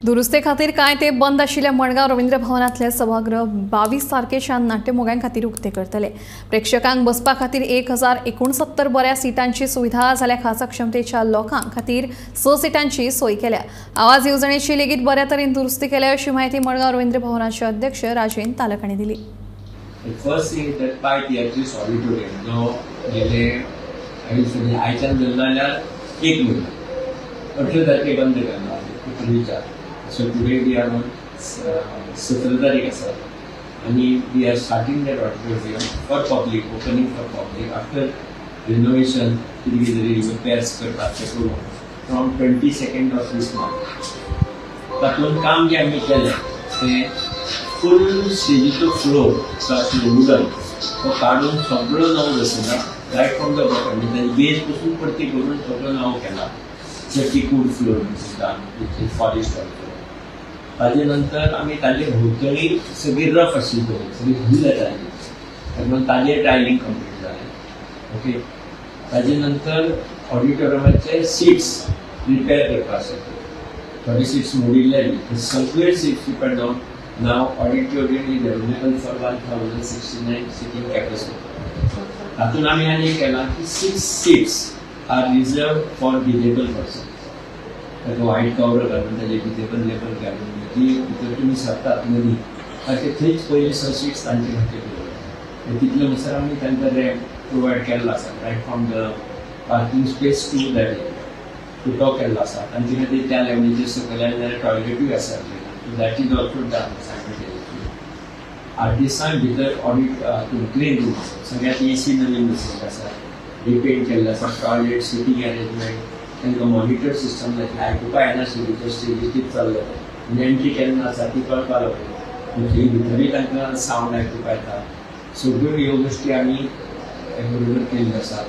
दुरुस्ते खातीर कांय ते बंद आशिल्ल्या मडगांव रवींद्र भवनांतले सभागृह 22 तारखेच्यान नाट्यमोग्यां खातीर उक्ते करतले। प्रेक्षकांक बसपा खातीर 1069 बऱ्या सिटांची सुविधा जाल्यार खासा क्षमतेच्या लोकां खातीर 6 सिटांची सोय केल्या। आवाज येवजणेची लेगीत बऱ्या तरेन दुरुस्ती केल्या अशी म्हायती मडगांव रवींद्र भवनाचे अध्यक्ष राजेंद्र तालक हांणी दिली। First thing is that by theatres auditorium जो गेले आयच्यान धरलो जाल्यार एक म्हयनो 18 तारखे बंद केल्लो एप्रिलच्या। So today we are on 17 तारीख आसा आनी we are starting that auditorium for public, opening for public after renovation कितें कितें तरी रिपेयर्स करतात ते करून from 22nd of this month. तातूंत काम जें आमी केलें तें फूल स्टेजीचो फ्लोर जो आशिल्लो वुडन तो काडून सगळो नवो बसयला, रायट फ्रॉम the bottom, म्हणजे ताजी बेज पसून परती करून सगळो नवो केला। टीकूड floor which is polished also. ताजे नंतर आमी ताजे भोंवतणी सगळी रफ आशिल्ली पळय, सगळी धूल येताली, म्हणून ताजे टायलिंग कंप्लीट जालें। ओके, ताजे नंतर ऑडिटोरियमाचे सीट्स रिपेर करपा आसा, थोडे सीट्स मोडिल्ले बी, ते सगळे सीट्स रिपेर जावन now auditorium is available for 1069 seating capacity. तातूंत आमी आनी एक केलां की 6 seats are reserved for disable person. ताका व्हायट कवर घालून ताजे डिजेबल लेबल घालून जी भितर तुमी सरतात मदीं ताचे थंयच पयली 6 सीट्स तांचे खातीर दवरतात। तितले म्हणसर आमी तांकां रॅम्प प्रोवायड केल्लो आसा, right from the parking space to that area तो केल्लो आसा। तांचे खातीर त्या लेवलीचेर सकयल आयले जाल्यार टॉयलेटूय आसा, that is also done simultaneously. आर्टिस्टांक भितर ऑडिट ग्रीन रूम सगळ्यात ए सी नवीन बसयल्ले आसा, रिपेंट केल्ले आसा, टॉयलेट, सिटींग अरेंजमेंट, तांकां मॉनिटर सिस्टम लायतले, आयकुपा येनाशिल्ली भितर स्टेजीर कितें चल्लें तें, म्हणजे एंट्री केन्ना आसा ती कळपा लागली, थंय भितरूय तांकां सावंड आयकुपा येता। सगळ्यो ह्यो गोश्टी आमी बरोबर केल्ल्यो आसा।